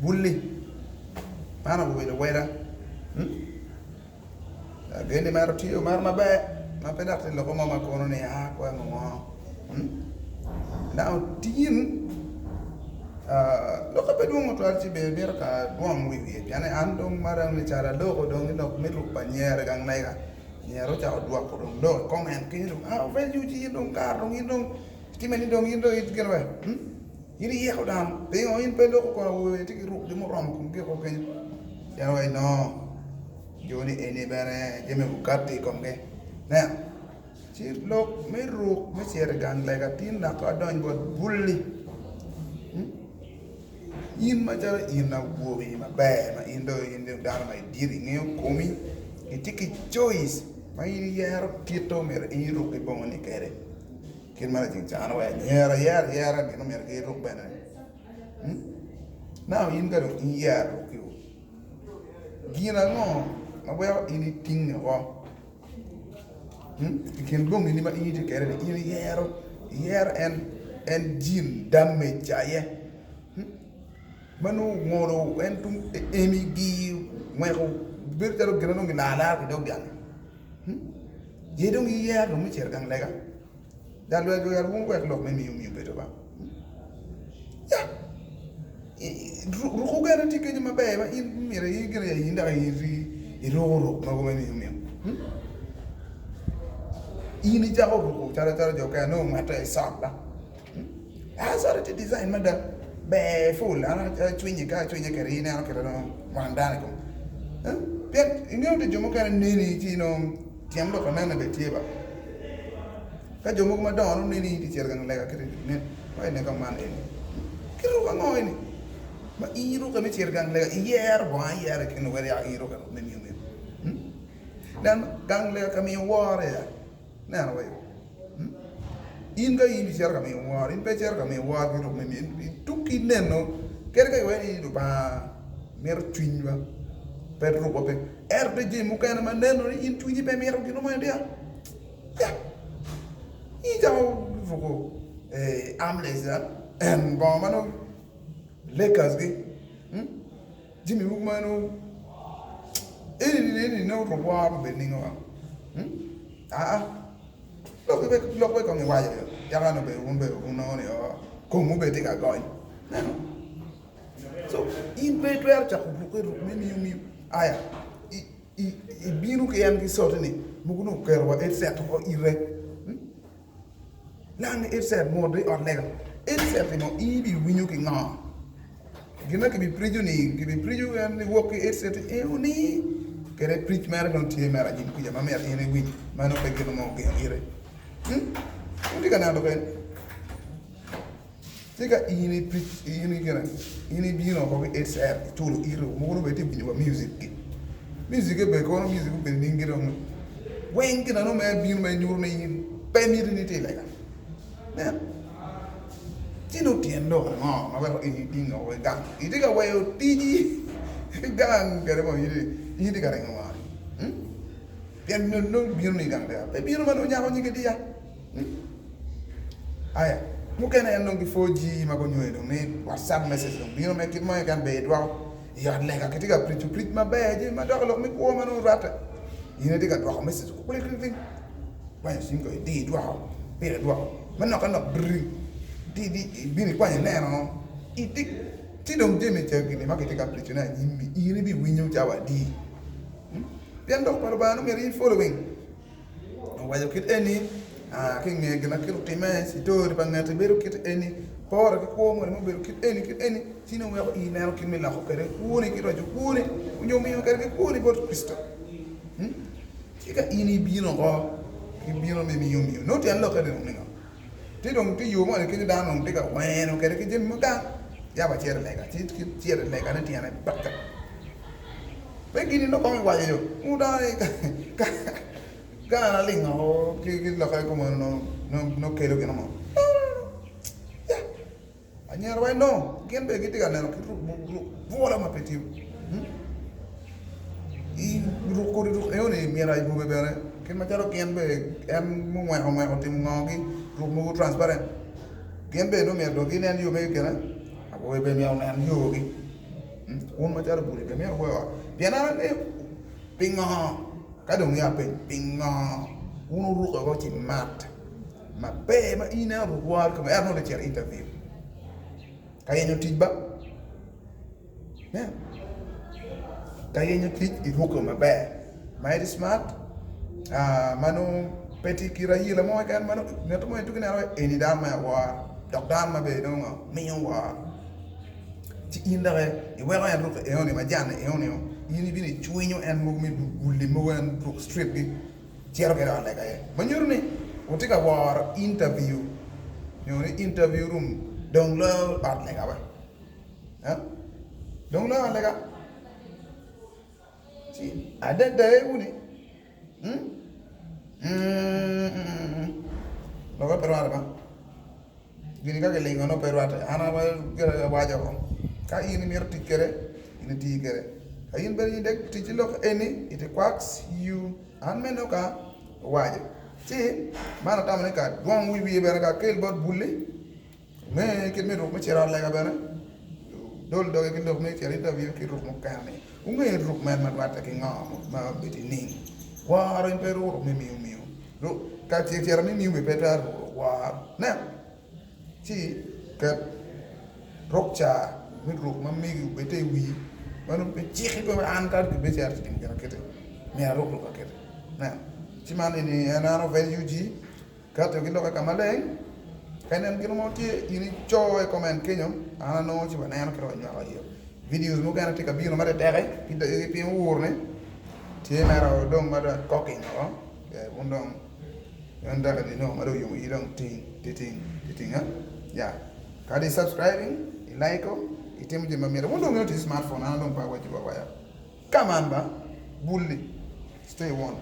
Bulli man obedo weda Ageni maro tiyo maro maber ma pe dok tye loko mo ma kono ni aa kwo ngo ngo Now tin lokke pe dwong tutwal ci bene mito ka dwong wi wiye pien ni an dong mada ni calo aloko dong i lok me ruk pa anyira i gang lega anyira ocako dwoko dong lok i comment kenyo dong aa value ci in dong kare dong in dong itime ni dong in dong gin wee in iyeko dano pingo in pe iloko kono awobe tye ki rukgi muromo komgi woko kenyo pien waci no jo ni eni bene jami gukatti i komgi nen ci lok me ruk me cito i gang lega tin dok adony bot bulli in macalo in awobi maber ma in dong in dong dano ma idit ingeyo komi itye ki coic ma in iyero kit ma myero in iruk ki bongo-ni kwede. Kit ma laceng cano wai anyira ayera ayera gin omyero giruk bene now in ka dong iyero rukki gin ango ma weko in itinge woko i kin bongini ma in itye kwede ni in iyero iyero en jin damage aye ma nongo ongolo en tung emi ngweko bedo calo gin ma nongo gilaro alara ki dog gang. Ye dong iyero dong me cito i gang lega. Jal wek jal wun wek lok me miyo miyo bedo ba. Ya. Ruku gene tye kenyo maber ma in myero in gire in dok iruko ruk mogo me miyo miyo. In icako ruko calo calo jo okene nongo ngwette i cot ba. Cot tye design mada ber ful an acwinye ka acwinye kwede ineno kite dong wang dano i kome pien ingeyo ni jo mukene neni ci nongo tyen lok anene bene tye ba ka jo mogo madongo nongo neni itye cito gang lega kiti nen wa ine kong man eni kit ruk ango eni ma in irukke me cito i gang lega iyero bongo ayera i kin luwot yaka in irukke ruk me miyo meno nen gang lega ka miyo woro ya Neno wa in ka in icito ka miyo woro, in pe icito ka miyo woro ki ruk me myel, tuk ki neno kadi ka iwaco ni Lubanga mito cwinywa pe rukwa pe, ento tye jami mukene ma neno ni in cwinyi pe mito gin mo ya, ya in icako ruko armless en bongo ma nongo Lakers gi Jami mogo ma nongo eni eni nongo ruk woro obedo ningo wa aa lok be kong iwaco yaka nongo wun bene wunongo ni oo komwu bene tye ka gony ineno so in pe itwero cako rukke ruk me miyo miyo aya ibino ki en ki coti ni mogo nongo oketo wa headset oko ite. Lang headset mot i ot lega. Headset ni in ibiwinyo ki ngo? Gin ma kibiprico ni kibiprico en ni wok ki headset eo ni kede pric mere dong tye mere anyim kuca ma myero in iwiny ma nongo pe gin mo ogengo ite. Hmm? Wutye ka neno lok eni? Ci ka in in ibino woko ki headset iculo iti mogo nongo bene itye ka winyo wa music gi music-ke bene kono music obedo nining ki dong weng gin ango ma bino ma nyuto ni in pe miti ni itye i lega nen ci nongo tyen lok ango ma weko in itingo woko ki gang itye ka weyo tiji ki gang kede mo in itye ka ringo ngo pien nongo bino ni i gang lega pe bino ma nongo nyako nyige diya. Aya, mukene en dong ki 4G ma gunyonyo dong ni WhatsApp message dong bino me kit mo keken ber idwoko i ot lega kitye ka prico pric maber jami madok i lok me kwo ma nongo rwatte in itye ka dwoko message kling kling kling ikwanyo cim kong idi idwoko pire idwoko manok anok dring di di ibino ikwanyo ineno itye ci dong jami ca gini ma kitye ka pricone anyim-mi in ibiwinyo cawa adi pien lok pa Lubanga nongo myero in following. Owaco kit eni, Ki i nge gin ma kit otimme, citori pa ngati bedo kit eni, pore ki kwo moni mubedo kit eni kit eni, ci nongo weko in ineno kit me loko kwede kwoni ki roco kwoni nyo miyo kwede ki kwoni bot Kricito. Ci ka in ibino oko ki bino me miyo miyo, nongo tyen lokke dong ningo? Ci dong tye yo moni kenyo dano dong tye ka weno kwede ki jami mugang, yabo acito i lega, ci cito i legane tyene peke. Pe gini nongo kong iwaco yo, nongo dano ni ka an aling oko ki lokke kumeno nongo kelo gin mo. No no no ya anyira wai no gin bene gitye ka neno kit ruk bwola ma pe tiyo i ruk kodi ruk enoni myero ayobe bene kit macalo gin bene en mungweko ngweko otimo ngo gi ruk mogo transparent gin bene nongo myero dong ginen yo me kine. Awobe bene myero onen yogi. Wun macalo buli bene myero wuwe ot. Pien an angeyo pingo, ka dong ya piny, pingo wun wurukke woko ci mat maber ma in ineno ruk woro kome ento nongo icito i interview ka yenyo tic ba. Ka yenyo tic irukke maber ma itye smart ma nongo pe tye ki ayela mo keken ma nongo ngat mo tuko neno eni dano me awora dok dano ma bene nongo miyo woro ci in doki iweko en rukke enoni ma jane enoni in ibino icwinyo en mogo me gulli mogo en ruk street gi cito kwede i ot lega aye ma nyuto ni wutye ka woro interview nyo ni interview room dong loyo ot lega wa. Dong loyo alega ci adada wuni lokke pe rwatte ba gini ka kilingo nongo pe rwatte an awaco ka in imito tic kwede in iti kwede ka in bene in tic ki lok eni it requires you an meno ka owaco ci man atamo ni ka dwong wi wiye bene ka akel bot bul-li. Wunge kit me ruk me cito i ot lega bene, wudol doge ki lok me cito i interview ki ruk mukene. Wunge ruk mene ma rwatte ki ngo ma obedo i ning. Woro in pe iruko ruk me miu miu. Ka cito me miu bene pe itwero ruko ruk woro. Nen, ci ket ruk ca me ruk ma megi obedde i wii ma nongo pe ciki pe an ka gibicito timo gin akiti myero aruk ruk akiti. Nen, ci man eni en an Oved UG. Kato ki lokke ka maleng, ka inen gin mo tye in ico i comment kenyo, an anongo ci waneno kit ma wanywako iye. Videos mukene tye ka bino ma teteke ki piny owur ni tye mere dong ma dong cocking woko wun dong en dok ni ma dong oyomo iyi dong ting titing titing ya kadi i subscribing i like itimo jami ma mitte wun dong wungeyo tic ki smartphone an dong pe awaco wa waya come on ba bulli stay one.